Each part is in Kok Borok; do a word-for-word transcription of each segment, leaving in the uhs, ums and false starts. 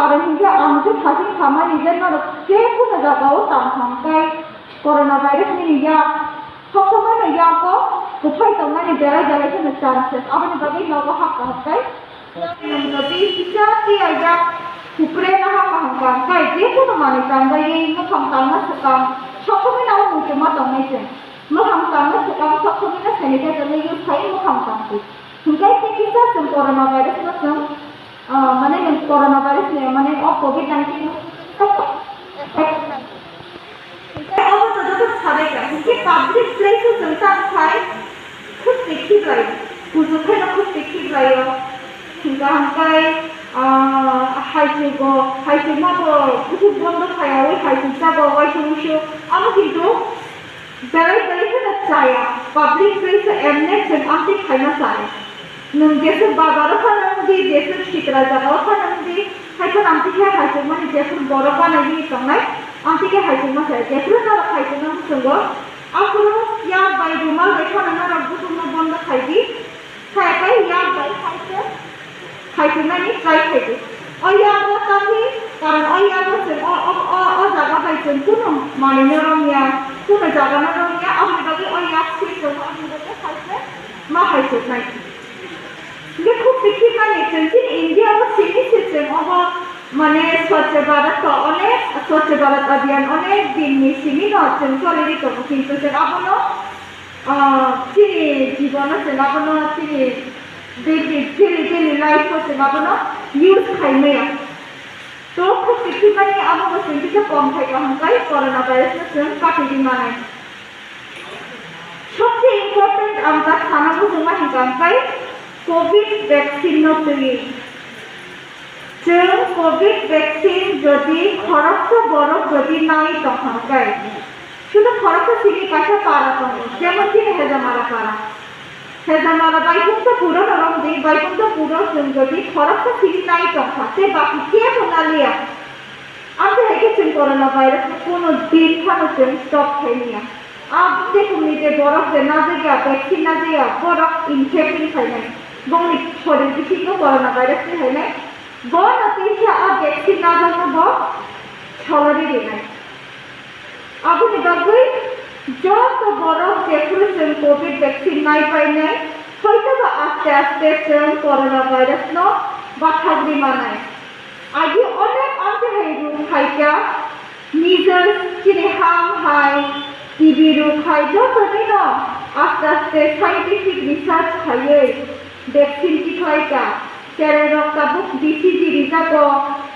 Aro hinkhe ang khe thajin samani je norok je kunu jagao tang thang khe corona virus nini yak, sob somoi no yago kwphai tongnani belai belai kheno chances, aboni bagwi nogo hap kaham khe. Nwng jodi kisa phiya yak hupre no hap kaham khe, je kunu manwi tangjagwi mwkhang tangma swkang, sob somoi no muchungma tongnai chwng. Mwkhang tangma swkang sob somoi no sanitizer no use khai mwkhang tang twi. Hinkhe tei kisa chwng corona virus no chwng, ah, mane nwng corona virus ni, mane o covid nineteen no hinkhe obo to joto sabai ka. Hinkhe public place o chwng tang khai khub tikhi lai, kuchuk khai no khub tikhi lai o. Hinkhe hamkai, ah, haichugo, haichukma bo bukhuk bondo khai o, haichuk jago, waisuk muisuk. Amo kintu Belai belai kheno chaya, public place o emne chwng amtwi khaima chaya. Nwng jeswk bazar o phano wng di, jeswk sitra jaga o phano wng di, hai phano amtwi khe haichukmani jephuru borok gana gini tongnai, amtwi khe haichukma chaya. Jephuru norok haichukma muchungo, aphuru yak bai rumal bai phano norok bukhukno bondo khai di. Khayakhai yak bai khaise, khaisinani try khaidi. O yago tangwi, karon o yago chwng o, o, o, o jaga bai chwng kunu manwino romya, kunu jagano romya, aboni bagwi o yak se chwng, aboni bagwi khaise ma hai chwknai. Hingke khub bikhimani chwng chini India o simi se chwng obo, mane Swachh Bharat to onek, Swachh Bharat Abhiyan onek din ni simi no chwng choli ri tongo, kintu chwng abono Ah, chini jibono chwng abono chini daily, daily, daily life o chwng abono use khai maya. To khub bikhimani amo bo chwng kisa kom khai kaham khai corona virus no chwng kati di manai. Sobse important ang ta sana muchungma hinkha khai covid vaccine no twi. Chwng covid vaccine jodi khoroksa borok jodi nai tongkha khe, sudu khoroksa simi kaisa para tongo, jemon chini Hejamara para. Hejamara Baikunthapuro no romdi, Baikunthapuro chwng jodi khoroksa simi nai tongkha, tei baki kebo naliya. Amtwi hai khe chwng corona virus no kuno din phano chwng stop khai manya. A tei kumni je borok je najagya, vaccine najagya, borok infecting khainai. Bongni sorir bisingo corona virus twi hainai. Bono teisa a vaccine najakno bo solori rinai. Aboni bagwi joto borok jephuru chwng covid vaccine nai painai, hoitoba aste aste chwng corona virus no bathagri manai. Agi onek amtwi hai rwng phaikha, measles, chini ham hai, T B rwng phai, jotoni no aste aste scientific research khaiwi vaccine tikhlaikha. Cherai rok tabuk B C G rijago,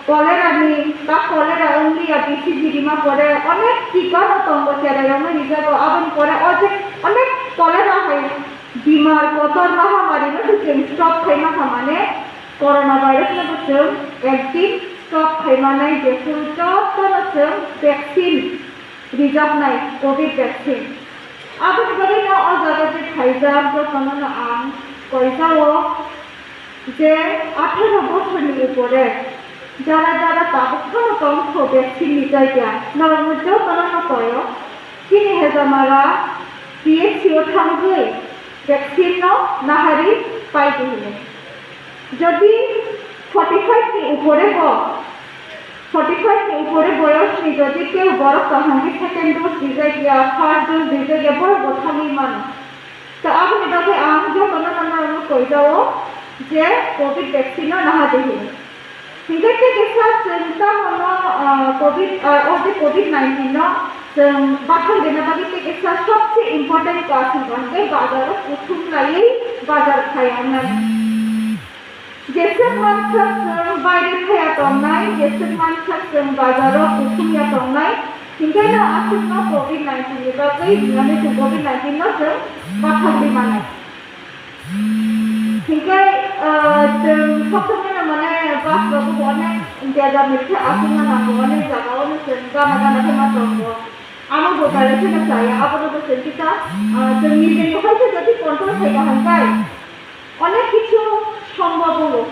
cholera ni, ta cholera wngya B C G rima pore onek tika no tongo cherai rok no rijago, aboni pore o je onek cholera hai bimar kotor mahamari no se chwng stop khaima kha mane, Corona virus no bo chwng ekdin stop khai manai, jephuru jotono chwng vaccine rijaknai, covid vaccine. Aboni bagwi no o jaga je khaijak, jotono no ang koijao je atharo bosorni upore jara jara tabuk phano tongkho vaccine ni jaga, norokno jotono no koio, chini Hejamara P H C o thangwi vaccine no nahari pai di hinwi. Jodi forty five ni upore bo, forty five ni upore boyos ni jodi keu borok tong hwnkhe second dose rijak ya, first dose rijak ya, borok bo thangwi mano. To aboni bagwi ang jotono no norokno koijao je covid vaccine no naha di hinwi. Hinkhe tei kisa chwng tamo no, ah, covid, ah, o je covid nineteen no chwng bathang rwna bagwi tei kisa sobse important kaas wngkha hwnkhe bazar o kuthum laiwi bazar khaiya wngnai. Jeswk mansak chwng baire thaya tongnai, jeswk mansak chwng bazaro kuthumya tongnai, hinkhe no aswkno covid nineteen ni bagwi hinmani chwng covid nineteen no chwng bathagwi mano. Hinkhe, ah, chwng sob somoi no mane bus rogo bo onek bejak ni khe aswkna nango, onek jaga o no chwng gana gana khe ma tongo. Amo bo kaisa no chaya, abono bo chwng kisa, ah, chwng nijeni hai khe jodi control khai kaham khe. Onek kichu sombhob wngo.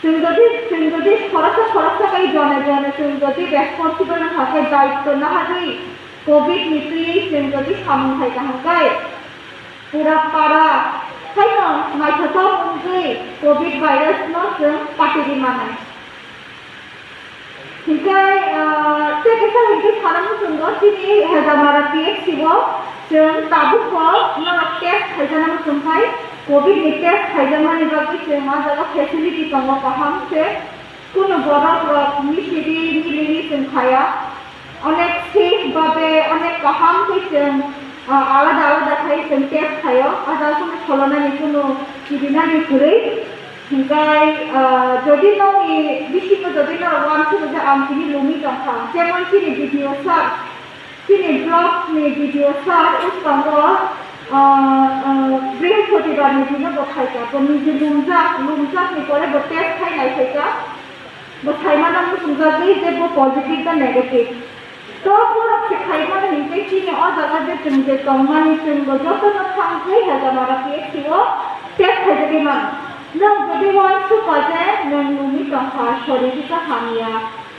Chwng jodi, chwng jodi khoroksa khoroksa bai jone jone chwng jodi responsible wngkha khe, daitto nahagwi covid ni twi chwng jodi samung khai kaham khe, pura para haino naithothok wngwi covid virus no chwng patiri manai. Hinkhe, ah, tei kisa hinkhe sana muchungo chini Hejamara P H C o chwng tabukbo norok test khaijana muchungkhai, covid ni test khaijakmani bagwi chwng o jaga facility tongo kaham khe. Kunu borok rok misiri miliri chwng khaya. Onek safe babe, onek kaham khe chwng, ah, alada alada khai chwng test khaio. Ada kunu kholonani kunu kirinani kwrwi. Hinkhe, ah, jodi nokni bisingo jodi norok uansukgo je ang tini lumi tongkha, jemon chini B D O sir, chini block ni B D O sir uskango, ah, ah, Brihaspatibar ni dino bo phaikha, bo niji lumjak, lumjak ni pore bo test khai nai phaikha, bo saimano muchungjagwi je bo positive na negative. To borok se khaimani hinkhe chini o jaga je chwng je tongmani chwngbo jotono thang khe Hejamara P H C o test khaijagwi mano. Nwng jodi uansukha je nwng lumi tongkha, sori kisa hamya,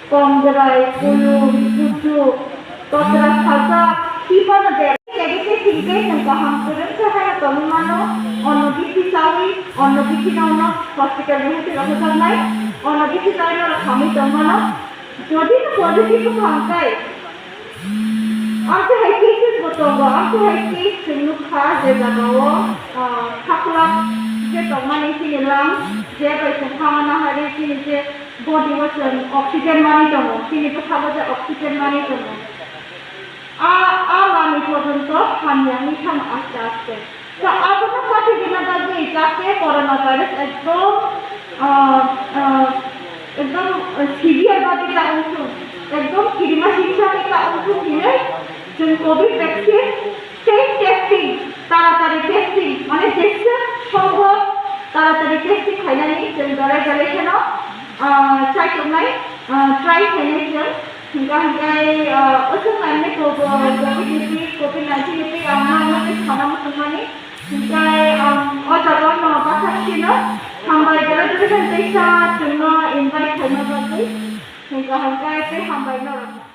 kongrai, kulum, kuchuk, totra sajak, tei bono de negative hinkhe nwng kaham kwrwng khe haino tongwi mano, onno bithi chawi, onno bithi no hospital ni hoite rohorjaknai, onno bithi chawi norok hamwi tongmano. Jodi no positive wngkha hwnkhe, amtwi hai cases bo tongo, amtwi hai case chwng nukha je jagao, ah, khaklak je tongmani chini lung, je bai chwng thangna hari chini je body o chwng oxygen mani tongo, chini bwskango je oxygen mani tongo. A, a manwi pojonto hamya wngwi thangma aste aste. To abono pati rina bagwi jate corona virus ekdom, ah, ah, ekdom, ah, severe babi ta wngthung, ekdom kirima himsa khe ta wngthung hinwi chwng covid vaccine tei testing, taratari testing, mane jesa sombhob taratari testing khainani chwng belai belai kheno, ah, chaitongnai, ah, try khainai chwng. Hingkha hingkhe, ah, aswk naimani kobo, covid ni twi, covid nineteen ni twi ang nangmani sana muchungmani. Hingkhe ang o jaga no bwsa sino hambai belai belai khe teisa chwngno invite khaima bagwi. Hingkha hingkhe tei hambai norok.